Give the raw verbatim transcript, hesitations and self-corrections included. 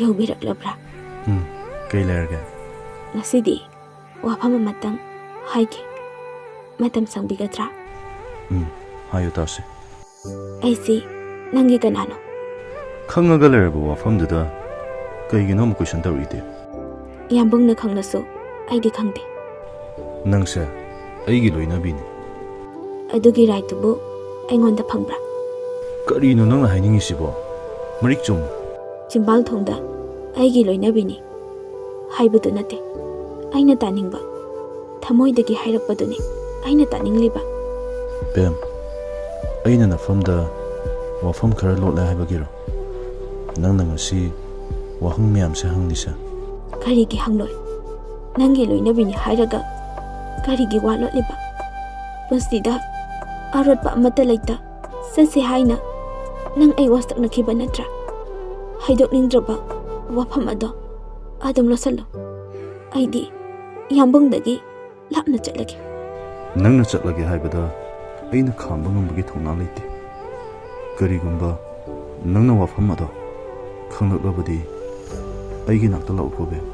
ꯌꯧꯕꯤꯔꯛꯂꯕ꯭ꯔꯥ? ꯎꯝ, ꯀꯩ ꯂꯩꯔꯒꯦ? ꯉꯁꯤꯗꯤ ꯋꯥꯐꯝ ꯑꯃꯇꯪ ꯍꯥꯏꯒꯦ꯫ ꯃꯇꯝ ꯁꯪꯕꯤꯒꯗ꯭ꯔꯥ? ꯎꯝ, ꯍꯥꯏꯌꯨ ꯇꯥꯁꯦ꯫ ꯑꯩꯁꯤ ꯅꯪꯒꯤ ꯀꯅꯥꯅꯣ? ꯈꯪꯉꯒ ꯂꯩꯔꯕ ꯋꯥꯐꯝꯗꯨꯗ ꯀꯩꯒꯤꯅꯣ ꯑꯃꯨꯛ ꯀꯣꯏꯁꯟ ꯇꯧꯔꯛꯏꯗꯤ? ꯌꯥꯝꯕꯨꯡꯅ ꯈꯪꯂꯁꯨ ꯑꯩꯗꯤ ꯈꯪꯗꯦ꯫ ꯅꯪꯁꯦ ꯑꯩꯒꯤ ꯂꯣꯏꯅꯕꯤꯅꯤ꯫ ꯑꯗꯨꯒꯤ ꯔꯥꯏꯠꯇꯨꯕꯨ ꯑꯩꯉꯣꯟꯗ ꯐꯪꯕ꯭ꯔꯥ? ꯀꯔꯤꯅꯣ ꯅꯪꯅ ꯍꯥꯏꯅꯤꯡꯉꯤꯁꯤꯕꯣ? ꯃꯔꯤꯛ ꯆꯨꯝ꯫ ꯆꯤꯝꯕꯥꯜ ꯊꯣꯡꯗ ꯑꯩꯒꯤ ꯂꯣꯏꯅꯕꯤꯅꯤ ꯍꯥꯏꯕꯗꯨ ꯅꯠꯇꯦ ꯑꯩꯅ ꯇꯥꯅꯤꯡꯕ, ꯊꯃꯣꯏꯗꯒꯤ ꯍꯥꯏꯔꯛꯄꯗꯨꯅꯤ ꯑꯩꯅ ꯇꯥꯅꯤꯡꯂꯤꯕ꯫ ꯕꯦꯝ, ꯑꯩꯅ ꯅꯐꯝꯗ ꯋꯥꯐꯝ ꯈꯔ ꯂꯣꯠꯂꯦ ꯍꯥꯏꯕꯒꯤꯔꯣ ꯅꯪꯅ ꯉꯁꯤ ꯋꯥꯍꯪ ꯃꯌꯥꯝꯁꯦ ꯍꯪꯂꯤꯁꯦ? ꯀꯔꯤꯒꯤ ꯍꯪꯂꯣꯏ? ꯅꯪꯒꯤ ꯂꯣꯏꯅꯕꯤꯅꯤ ꯍꯥꯏꯔꯒ ꯀꯔꯤꯒꯤ ꯋꯥ ꯂꯣꯠꯂꯤꯕ? ꯄꯨꯟꯁꯤꯗ ꯑꯔꯣꯠꯄ ꯑꯃꯠꯇ ꯂꯩꯇ ꯆꯠꯁꯦ ꯍꯥꯏꯅ ꯅꯪ ꯑꯩ ꯋꯥꯁꯛꯅꯈꯤꯕ ꯅꯠꯇ꯭ꯔꯥ? ꯍꯥꯏꯗꯣꯛꯅꯤꯡꯗ꯭ꯔꯕ ꯋꯥꯐꯝ ꯑꯗꯣ ꯑꯗꯨꯝ ꯂꯣꯠꯁꯜꯂꯨ꯫ ꯑꯩꯗꯤ ꯌꯥꯝꯕꯨꯡꯗꯒꯤ ꯂꯥꯞꯅ ꯆꯠꯂꯒꯦ꯫ ꯅꯪꯅ ꯆꯠꯂꯒꯦ ꯍꯥꯏꯕꯗ ꯑꯩꯅ ꯈꯥꯝꯕ ꯉꯝꯕꯒꯤ ꯊꯧꯅꯥ ꯂꯩꯇꯦ꯫ ꯀꯔꯤꯒꯨꯝꯕ ꯅꯪꯅ ꯋꯥꯐꯝ ꯑꯗꯣ ꯈꯪꯂꯛꯂꯕꯗꯤ ꯑꯩꯒꯤ ꯅꯥꯛꯇ ꯂꯥꯛꯎꯀꯣ ꯕꯦꯝ꯫